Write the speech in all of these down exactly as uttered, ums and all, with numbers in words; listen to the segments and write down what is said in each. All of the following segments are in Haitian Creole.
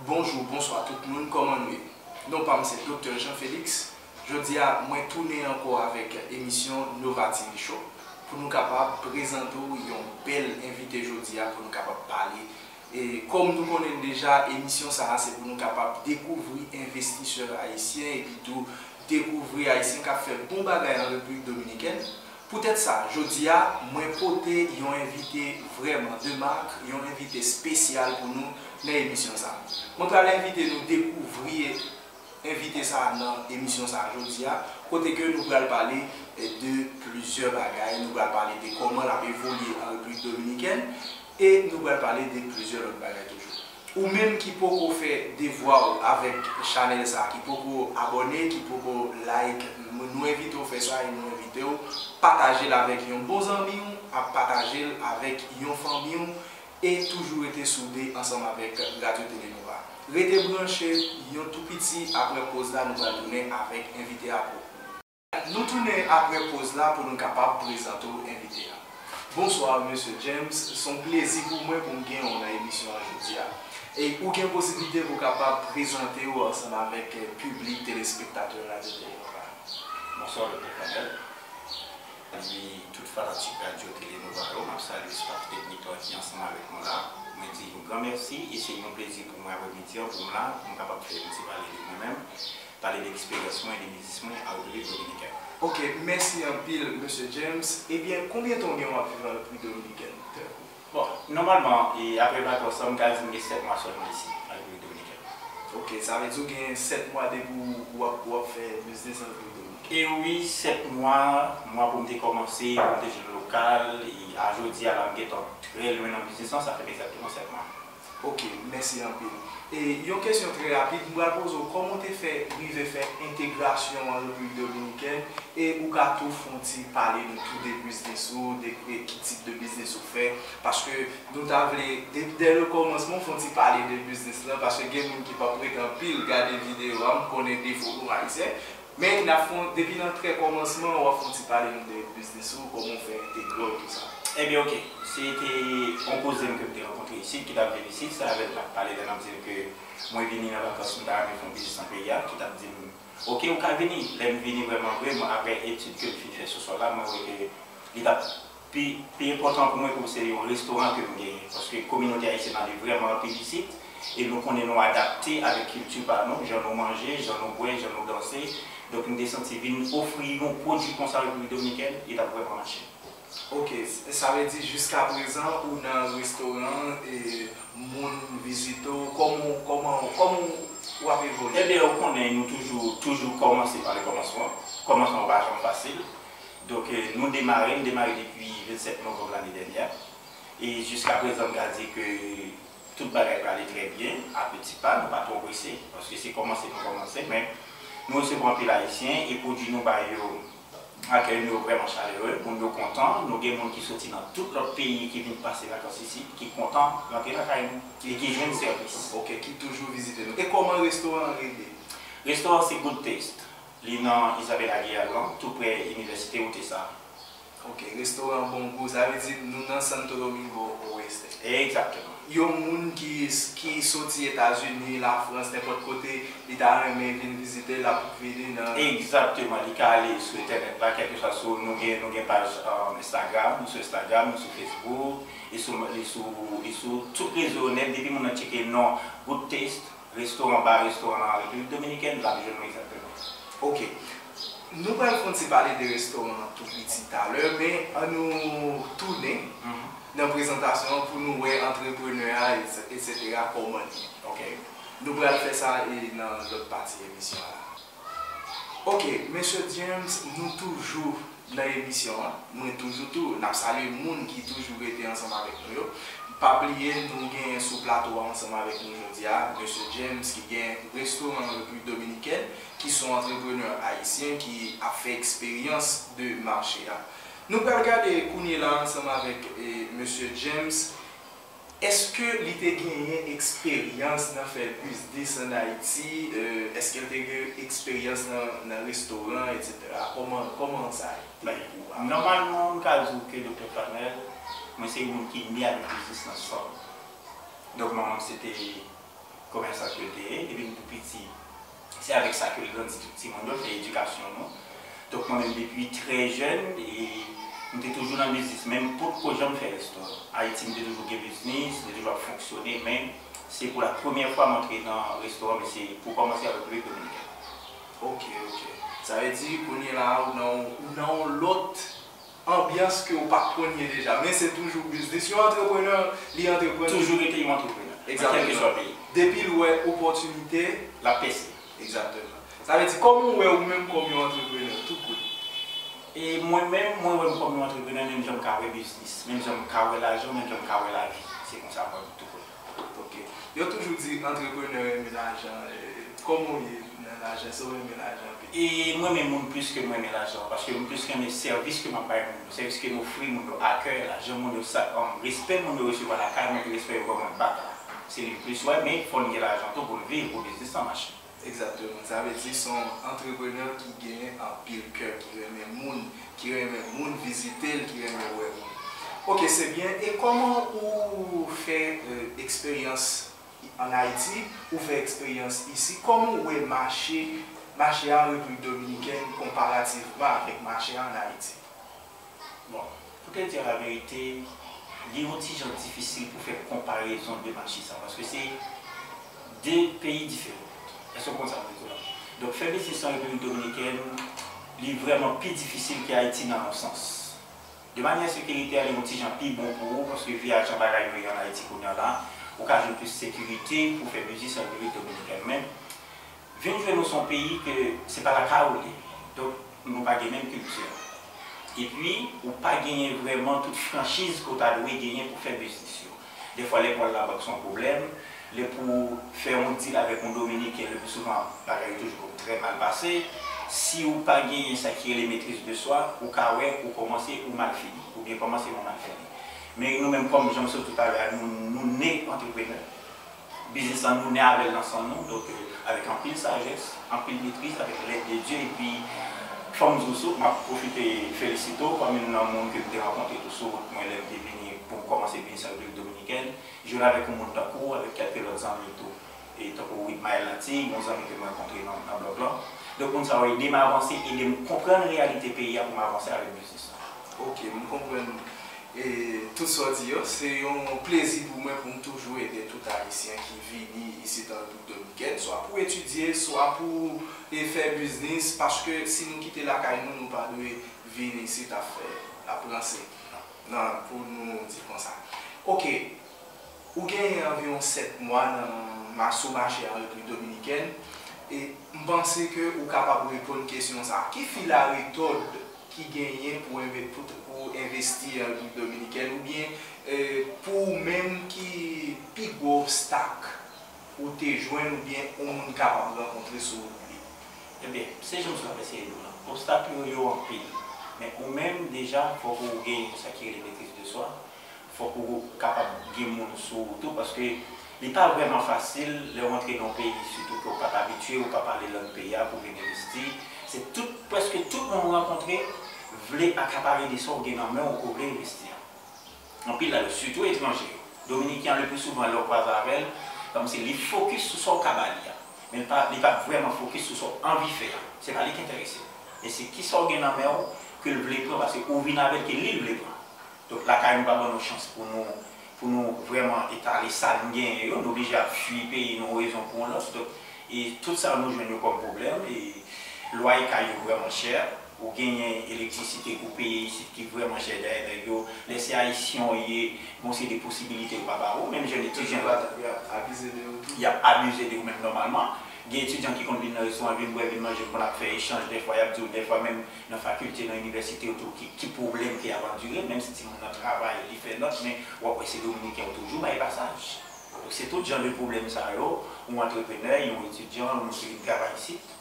Bonjou, bonswa tout moun, kòman nou ye? Non pa m se Doktè Jean Félix. Jodi a, mwen tounen ankò avèk emisyon Nova T V Show pou nou kapab prezante w yon bèl envite jodi a pou nou kapab pale. E kòm nou konnen l deja, emisyon sa a se pou nou kapab dekouvri envestisè ayisyen epi tou dekouvri ayisyen k ap fè bon bagay an Repiblik Dominikèn. Poutèt sa, jodi a, mwen pote yon envite vrèman de mak, yon envite espesyal pou nou nan emisyon sa a. Mwen pral envite nou dekouvri envite sa a nan emisyon sa a jodi a, kote ke nou pral pale, eh, de plizyè bagay. Nou pral pale de kòman l ap evolye an Repiblik Dominikèn e nou pral pale de plizyè lòt bagay toujou. Ou menm ki poko fè devwa w avèk chanèl sa a, ki poko abòne, ki poko like, nou envite w fè sa e nou envite w pataje l avèk yon bon zanmi w, ap pataje l avèk yon fanmi w e toujou rete soude ansanm avèk Radyo Tele Nova. Rete branche yon tou piti, apre poz la, nou pral tounen avèk envite a pou ou. Nou tounen apre poz la pou nou kapab prezante w envite a. Bonswa, mesye James. Se yon plezi pou mwen pou m gen w nan emisyon an jodi a. E ou gen posiblite pou w kapab prezante w ansanm avèk, eh, piblik telespektatè Radyo Tele Nova. Bonswa, Doktè Fadel. Salye tout fanatik Radyo Tele Nova yo. M ap salye staf teknik la ki ansanm avèk nou la. Mwen di yon gran mèsi e se yon plezi pou mwen aprèmidi an pou m la, pou m kapab fè yon ti pale de mwen menm, pale de eksperyans mwen, de biznis mwen an Repiblik Dominikèn. Ok, mèsi anpil, mesye James. Ebyen, konbyen tan w gen w ap viv an Repiblik Dominikèn? Bon, nòmalman, e, apre vakans lan, m ka di m gen sèt mwa sèlman isi, an Repiblik Dominikèn. Ok, sa vle di w gen sèt mwa depi w ap, w ap fè biznis an Repiblik Dominikèn? E wi, sèt mwa, mwa pou m te kòmanse, pou m te jwenn lokal, e a jodi a la, m gentan trè lwen nan biznis lan, sa fè m egzakteman sèt mwa. Ok, mèsi anpil. E yon kesyon trè rapid, m pral poze w, kòman w te fè rive fè entegrasyon an Repiblik Dominikèn? E ou ka tou fè yon ti pale nou tou de biznis ou, de, de ki tip de biznis ou fè, paske nou ta vle, de, dè le kòmansman, w fè yon ti pale de biznis lan, paske gen moun ki p ap rete anpil gade videyo a, m konnen defo nou Ayisyen, men n ap fè yon, depi nan trè kòmansman, w ap fè yon ti pale nou de biznis ou, kòman w fè entegre w, tou sa. Ebyen, ok, se te yon kouzen m ke m te rankontre isit, ki t ap viv isit, se avè l m t ap pale lè l ap di m ke mwen vini nan vakans, m ta renmen fè yon biznis nan peyi a, ki t ap di m, ok, ou ka vini. Lè m vini vrèman vre, mwen, apre etid ke m fin fè sou sòl la, mwen wè ke li t ap pi, pi enpòtan pou mwen pou se yon restoran ke m genyen. Paske kominote ayisyèn nan li vrèman anpil isit, e nou konnen nou adapte avèk kilti pa nou, jan nou manje, jan nou bwè, jan nou danse. Donk, m te santi vin ofri yon pwodui konsa Repiblik Dominikèn, li t ap vrèman mache. Ok, s-, sa vle di jiska prezan ou nan restoran e moun vizite w, kòman w, kòman, kòman w ap evolye? Ebyen, ou konnen, nou toujou, toujou kòmanse pa le kòmansman. Kòmansman pa janm fasil. Donk, e, nou demare, m demare depi vennsèt novanm lane dènyè. E jiska prezan, m ka di ke tout bagay prale trè byen, a peti pa, nou pa twò prese, paske se kòmanse nou kòmanse, men nou resevwa anpil Ayisyen e pwodui nou ba yo, akèy nou yo vrèman chalere, moun yo kontan, nou gen moun ki soti nan tout lòt peyi ki vin pase vakans isit, ki kontan rantre lakay nou e ki jwenn sèvis. Ok, ki toujou vizite nou. E kòman restoran an rele? Restoran se Good Taste. Li nan Isabella Guillard lan, tou prè Inivèsite Utesa. Ok, restoran bon gou, sa vle di nou nan Santo Domingo Oeste. Egzakteman. Yon moun ki, ki soti Etazini, Lafrans, nenpòt kote, li ta renmen vin vizite, l ap vini nan. Egzakteman, li ka ale sou entènèt la, kèlkeswa sou, nou gen, nou gen paj, um, Instagram, nou sou Instagram, nou sou Facebook, li sou, li sou, li sou tout rezo nèt, depi moun nan tcheke non Good Taste, restoran, ba restoran nan Repiblik Dominikèn, l ap jwenn nou egzakteman. Ok. Nou pral fè yon ti pale de restoran an tou piti talè, men ann nou tounen nan prezantasyon an pou nou wè antreprenè a, etsetera, kòman li ye. Ok. Nou pral fè sa e nan lòt pati emisyon an la. Ok, mesye James, nou toujou nan emisyon an. Mwen toujou tou, n ap salye moun ki toujou rete ansanm avèk nou yo. Pa bliye, nou gen sou plato a ansanm avèk nou jodi a, mesye James ki gen restoran an Repiblik Dominikèn, ki se yon antreprenè ayisyen ki ap fè eksperyans de mache a. Nou pral gade kounye la ansanm avèk, e, mesye James, èske li te genyen eksperyans nan fè biznis ann Ayiti? E, èske l te gen eksperyans nan, nan restoran, etsetera? Kòman, kòman sa te pou ou? Nòmalman, m ka di w ke Doktè Fadel, mwen se yon moun ki ne avèk biznis nan san m. Donk, manman m se te Komèsan ke l te ye, depi m tou piti, se avèk sa ke l grandi tout timoun yo, se edikasyon nou. Donk mwen menm depi trè jèn, e m te toujou nan biznis, men m potko janm fè restoran. Ayiti, m te toujou gen biznis, m te toujou ap fonksyone, men se pou la premyè fwa m antre nan restoran, men se pou kòmanse avèk Repiblik Dominikèn. Ok, ok. Sa vle di, kounye la, ou nan, ou nan yon lòt anbyans ke ou pa t konn ye deja. Men se toujou biznis. Yon antreprenè, li antreprann. Toujou rete yon antreprenè, nan kèlkeswa peyi. Depi l wè opòtinite, l ap pèse. Egzakteman. Sa vle di, kòman ou wè ou menm kòm yon antreprenè, tou kout? E mwen menm, mwen wè m kòm yon antreprenè, menm jan m ka wè biznis, menm jan m ka wè lajan, menm jan m ka wè lavi. Se konsa mwen wè m tou kout. Ok. Yo toujou di antreprenè renmen lajan. E, kòman w ye nan lajan? Èske w renmen lajan anpil? E mwen menm, moun plis ke mwen renmen lajan, paske m plis renmen sèvis ke m ap bay moun yo, sèvis ke m ofri moun yo, akèy, lajan moun yo, sa, um, respè moun yo resevwa lakay mwen, e respè yo ban mwen back la. Se li m plis wè, men fò n gen lajan tou pou n viv, pou biznis lan mache. Egzakteman. Sa vle di se yon antreprenè ki gen anpil kè, ki renmen moun, ki renmen moun vizite l, ki renmen wè moun. Ok, se byen. E kòman ou fè, euh, eksperyans ann Ayiti, ou fè eksperyans isi? Kòman ou wè mache, mache a an Repiblik Dominikèn konparativman avèk mache a ann Ayiti? Bon, pou te di la verite, li yon ti jan difisil pou fè konparezon de mache sa, paske se de peyi diferan. Èske w konprann sa m vle di w la? Donk, fè biznis an Repiblik Dominikèn, li vrèman pi difisil ke Ayiti nan yon sans. De manyè sekirite a, li yon ti jan pi bon pou ou, paske vi a jan bagay yo ye ann Ayiti kounye a la, ou ka jwenn plis sekirite pou fè biznis an Repiblik Dominikèn. Men, vin jwenn ou se yon peyi ke se pa lakay ou li ye. Donk, nou pa gen menm kilti. Epi, ou pa genyen vrèman tout franchiz ke w ta dwe genyen pou fè biznis yo. Dèfwa, lè pou w al labank se yon pwoblèm, lè pou w fè yon deal avèk yon Dominiken, le pli souvan, bagay yo toujou konn trè mal pase. Si w pa genyen sa ki rele maîtrise de soi, ou ka wè ou kòmanse ou mal fini, oubyen kòmanse ou mal fini. Men nou menm, kòm jan m sot di w talè a, nou, nou ne antreprenè. Biznis lan nou ne avè l nan san nou, donk, euh, avèk anpil sajès, anpil metriz, avèk lèd de Dye, epi fò m di w sou, m ap pwofite felisite w kòm youn nan moun ke m te rankontre tou sou wout mwen lè m te vini pou m kòmanse vini sa Repiblik Dominikèn, jwenn avèk yon moun tankou w, avèk kèlke lòt zanmi tou, e tankou Widmael Lanti, yon zanmi ke m rankontre nan, nan blòg lan. Donk moun sa yo ede m avanse, ede m konprann reyalite peyi a pou m avanse avèk biznis lan. Ok, m konprann. E tout sa w di yo, se yon plezi pou mwen pou m toujou ede tout Ayisyen ki vini isit an Repiblik Dominikèn, swa pou etidye, swa pou, e, fè biznis, paske si nou kite lakay nou, nou pa dwe vin isit ap fè, ap ranse. Non, pou nou di konsa. Ok, ou genyen anviwon sèt mwa nan ma-, sou mache an Repiblik Dominikèn, e m panse ke ou kapab reponn kesyon sa a. Ki fil a retòd ki genyen pou enve-, pou, pou envesti an Repiblik Dominikèn, oubyen, e, pou ou menm, ki pi gwo obstak ou te jwenn oubyen yon moun kapab rankontre sou wout li? Ebyen, se jan m sot ap eseye di w lan. Obstak yo, yo anpil. Men ou menm, deja, fòk ou genyen sa ki rele maîtrise de soi. Fòk ou kapab gen moun sou ou tou, paske li pa vrèman fasil lè w antre nan yon peyi, sitou ke w pa t abitye, ou pa pale lang peyi a, pou w vin envesti. Se tout, prèske tout moun ou rankontre vle akapare de sa w gen nan men w ke w vle envesti a. Anpil la yo, sitou etranje yo. Dominiken an, le pli souvan, lè w kwaze avè l, kòmsi li fokis sou sa w ka ba li a. Men li pa, li pa vrèman fokis sou sa w anvi fè a. Se pa li ki enterese. Men se kisa w gen nan men w ke l vle pran, paske ou vin avè l, ke li l vle pran. Donk, lakay nou pa ban nou chans pou nou, pou nou vrèman etale sa n genyen yo. Nou oblije ap fui peyi nou, yon rezon pou yon lòt. Donk, e tout sa nou jwenn yo kòm pwoblèm. E lwaye kay yo vrèman chè. Ou genyen elektrisite pou peye isit ki vrèman chè. Dayè, nèg yo, lè se Ayisyen w ye, gon seri de posibilite yo pa ba ou. Menm jèn etidyan yo, y ap abize de ou tou. Y ap abize de ou menm nòmalman. Gen etidyan ki konn vin nan restoran, vin bwè, vin manje, konn ap fè echanj dèfwa, y ap di w dèfwa menm nan fakilte, nan inivèsite yo tou, ki, ki pwoblèm ke y ap andire, menm si timoun nan travay, li fè nòt, men w ap wè se Dominiken yo toujou bay pasaj. Donk, se tout jan de pwoblèm sa yo, yon antreprenè, yon etidyan, yon moun ki vin travay isit,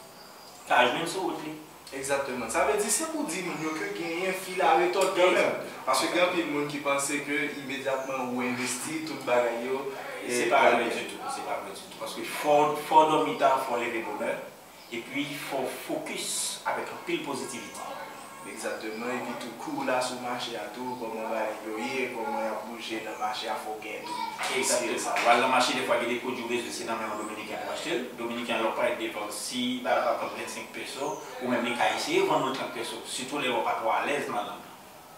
ka jwenn sou wout li. Egzakteman. Sa vle di, se pou di moun yo ke genyen fil a retòd kanmenm. Egzakteman. Paske gen anpil moun ki panse ke imedyatman ou envesti, tout bagay yo, e se pa vre ditou. Se pa vre ditou. Paske fò, fò w dòmi ta, fò w leve bonè. Epi, fò w fokis avèk anpil pozitivite. Egzakteman, epi tou kou la sou mache a tou, kòman bagay yo ye, kòman y ap bouje nan mache a, fò w gen tou. Egzakteman. W al nan mache, defwa gen de pwodui w bezwen, se nan men yon Dominiken pou w achte l. Dominiken an, lè w parèt devan l, si bagay la pa vann vennsenk peso, ou menm li ka eseye vann ou l trant peso, sitou lè yo pa twò alèz nan lang.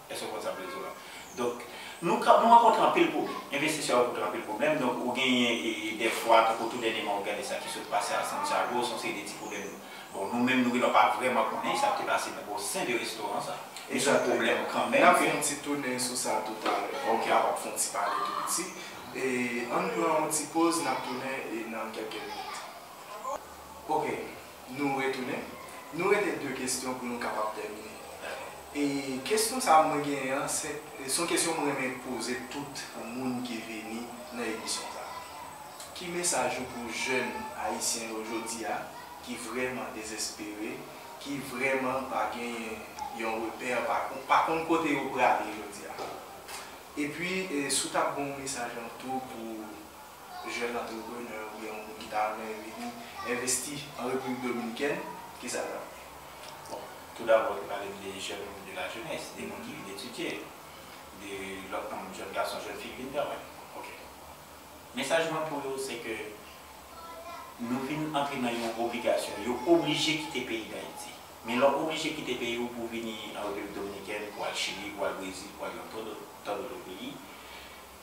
Èske w konn sa m vle di w la? Donk, nou ka, nou rankontre anpil pwoblèm. Envestisè yo rankontre anpil pwoblèm. Donk, ou genyen, e, dèfwa, tankou tou dènyèman, ou gade sa ki sot pase a Santiago, se yon seri de ti pwoblèm. Bon, nou menm, nou gendwa pa vrèman konnen sa k te pase nan, o sen de restoran sa. Men se yon pwoblèm kanmenm. N ap fè yon ti tounen sou sa toutalè. Ok. Nou kapab fè yon ti pale tou piti. E, ann pran yon ti poz, n ap tounen, e, nan kèlke minit. Ok, nou retounen. Nou rete de kesyon pou nou kapab tèmine. E kesyon sa a mwen genyen an, se, se yon kesyon mwen renmen poze tout moun ki vini nan emisyon sa a. Ki mesaj ou pou jèn ayisyen yo jodi a, ki vrèman dezespere, ki vrèman pa genyen yon repè, pa, pa konn kote yo prale jodi a? Epi, e, si w t ap gen yon mesaj an tou pou jèn antreprenè oubyen yon moun ki ta renmen vini envesti an Repiblik Dominikèn, kisa l ap ye? Bon, toudabò, te pale m de jèn, de lajenès, de moun ki vin etidye, de lòt moun, jèn gason, jèn fi ki vin travay. Ok. Mesaj mwen pou yo, se ke nou vin antre nan yon obligasyon. Yo oblije kite peyi Dayiti. Men lè w oblije kite peyi w pou w vini an Repiblik Dominikèn, pou w al Chili, pou w al Brezil, pou w al nan tan dòt, tan dòt peyi,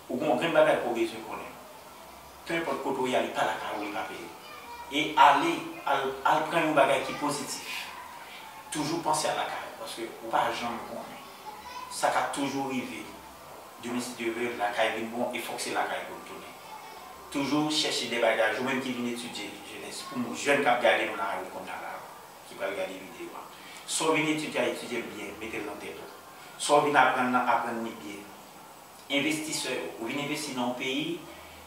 ou gen yon grenn bagay ke w bezwen konnen. Penenpòt kote w ye a, li pa lakay ou, li pa peyi w. E ale, al, al pran yon bagay ki pozitif. Toujou panse a lakay ou, paske ou pa janm konnen. Sa ka toujou rive. Demen si Dye vle, lakay vin bon, e fòk se lakay pou l tounen. Toujou chèche de bagay, ou menm ki vin etidye, jenès, pou moun, jèn k ap gade nou nan lari kounye a la, ki pral gade videyo a. Sa w vin etidye a, etidye l byen, mete l nan tèt ou. Sa w vin aprann nan, aprann li byen. Envestisè yo, ou vin envesti nan yon peyi,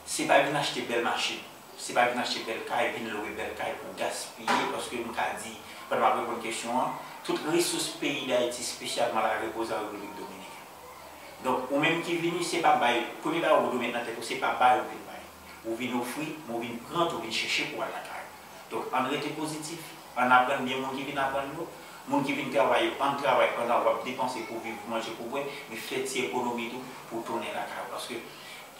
se pa vin achte bèl machin, se pa vin achte bèl kay, vin lwe bèl kay pou w gaspiye, paske m ka di, pandan m ap reponn kesyon an, tout resous peyi Dayiti, espesyalman la, repoze an Repiblik Dominikèn. Donk, ou menm ki vini, se pa bay, premye bagay ou dwe met nan tèt ou, se pa bay ou vin bay. Ou vin ofri, men ou vin pran tou, ou vin chèche pou w al lakay ou. Donk, ann rete pozitif, ann aprann byen moun ki vin aprann nou, moun ki vin travay yo, ann travay pandan w ap depanse pou viv, pou manje, pou bwè, men fè ti ekonomi tou pou w tounen lakay ou. Paske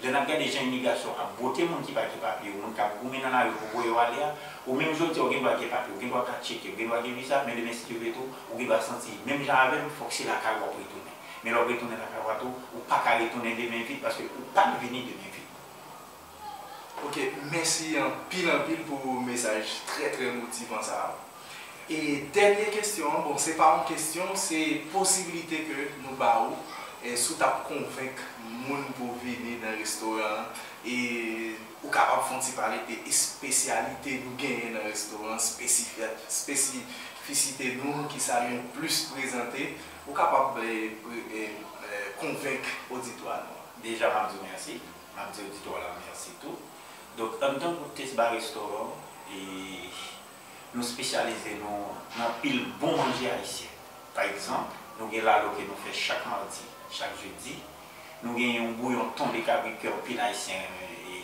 lè n ap gade jan imigrasyon ap bwote moun ki pa gen papye yo, moun k ap goumen nan lari pou voye yo ale a, ou menm jodi a, ou gen dwa gen papye, ou gen dwa ka tcheke, ou gen dwa gen viza, men demen si Dye vle tou, ou gen dwa santi, menm jan avè m, fòk se lakay ou w ap retounen. Men lè w retounen lakay ou a tou, ou pa ka retounen de men vid paske ou pa t vini de men vid. Ok, mèsi anpil anpil pou mesaj trè trè motivan sa a. E dènye kesyon an, bon, se pa yon kesyon, se posibilite ke nou ba ou, e si w t ap konvenk moun pou vini nan restoran an, e ou kapab fè yon ti pale de espesyalite nou genyen nan restoran an, espesifisite nou, kisa nou plis prezante, ou kapab, e, pre- e, e, konvenk oditwa nou an. Deja, m ap di w mèsi. M ap di oditwa la mèsi tou. Donk, anndan Good Taste Bar Restaurant, e, nou espesyalize nou nan anpil bon manje ayisyen. Pa egzanp, nou gen lalo ke nou fè chak madi, chak jedi. Nou gen yon bouyon tonbe kabrit ke anpil ayisyen e,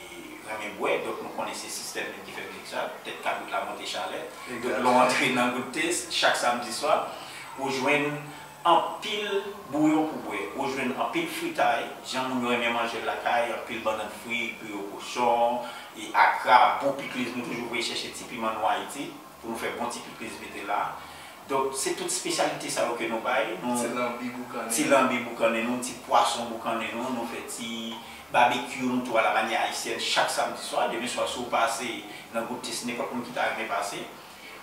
renmen bwè, donk nou konnen se sistèm menm ki fè mizik sa, tèt kabrit la monte chalè. Donk, lè w antre nan Good Taste, chak samdi swa, ou jwenn anpil bouyon pou bwè, ou jwenn anpil fritay, jan moun yo renmen manje l lakay, anpil bannann fri, griyo kochon, e akra, bon pikliz, nou toujou voye chèche ti piman nou Ayiti, pou nou fè bon ti pikliz mete la. Donk, se tout espesyalite sa yo ke nou bay, nou, Ti lanbi boukannen. Ti lanbi boukannen nou, ti pwason boukannen nou, nou fè ti babekyou nou tou alamanyè ayisyèn chak samdi swa, demen swa si w pase nan Good Taste, nenpòt moun ki ta renmen pase,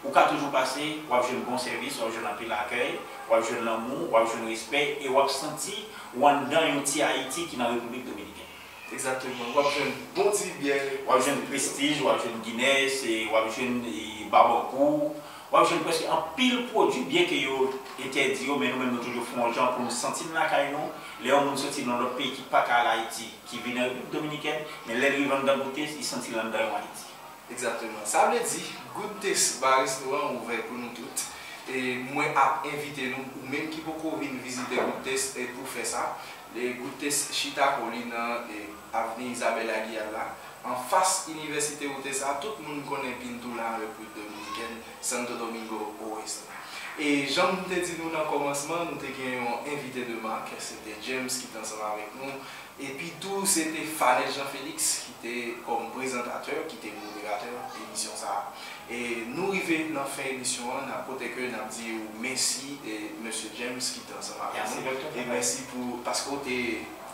ou ka toujou pase, w ap jwenn bon sèvis, w ap jwenn anpil akèy, w ap jwenn lanmou, w ap jwenn respè, e w ap santi w anndan yon ti Ayiti ki nan Repiblik Dominikèn. Egzakteman. W ap jwenn bon ti byè. W ap jwenn Prestige, w ap jwenn Guinness, e w ap jwenn, e, Babankou, w ap jwenn prèske anpil pwodui, byen ke yo entèdi yo, men nou menm nou toujou fè yon jan pou nou santi n lakay nou. Lè yon moun soti nan lòt peyi ki pa ka al Ayiti, ki vin nan Repiblik Dominikèn, men lè l rive anndan Good Taste, li santi l anndan yon Ayiti. Egzakteman. Sa vle di, Good Taste Bar Restaurant ouvè pou nou tout. E mwen ap envite nou, ou menm ki poko vin vizite Good Taste, e pou fè sa, e Good Taste chita kò li nan, e, avni Isabelle Aguillard la, anfas Inivèsite Otesa, tout moun konnen Pinto la, Repiblik Dominikèn, Santo Domingo Oeste. E jan m te di nou nan kòmansman, nou te gen yon envite de mak, se te James ki te ansanm avèk nou. Epi tou, se te Fanel Jean Félix ki te kòm prezantatè, ki te moderatè emisyon sa a. E nou rive nan fen emisyon an, n ap kote ke n ap di ou mèsi, e, mesye James ki te ansanm avèk nou. E mèsi pou, paske w te,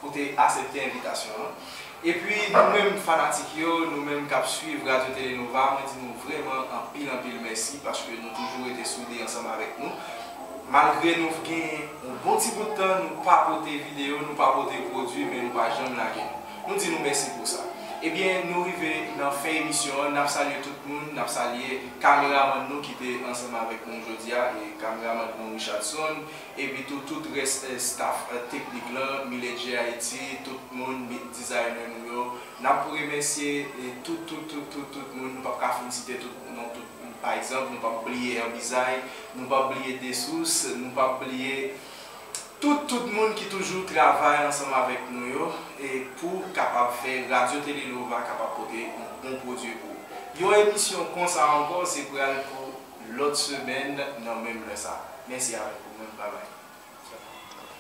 ou te aksepte envitasyon an. Epi nou menm fanatik yo, nou menm k ap swiv Radyo Tele Nova, mwen di nou vrèman anpil, anpil mèsi paske nou toujou rete soude ansanm avèk nou. Malgre nou gen yon bon ti bout tan, nou pa pote videyo, nou pa pote pwodui, men nou pa janm lage nou. Nou di nou mèsi pou sa. Ebyen, nou rive nan fen emisyon an, n ap salye tout moun, n ap salye kameramann nou ki te ansanm avèk nou jodi a, e kameramann nou Richardson, epi tou tout rès, eh, staff, eh, teknik lan, Miledje Ayiti, tout moun, mi-, designer nou yo. N ap remèsye, eh, tout, tout, tout, tout, tout moun. Nou p ap ka fin site tout non, tout, pa egzanp, nou p ap bliye Herbizay, nou p ap bliye Desous, nou p ap bliye tout, tout moun ki toujou travay ansanm avèk nou yo, e pou kapab fè Radyo Tele Nova kapab pote yon bon pwodui pou ou. Yon emisyon konsa ankò, se pral pou lòt semèn nan menm lè sa. Mèsi avèk ou menm. Babay.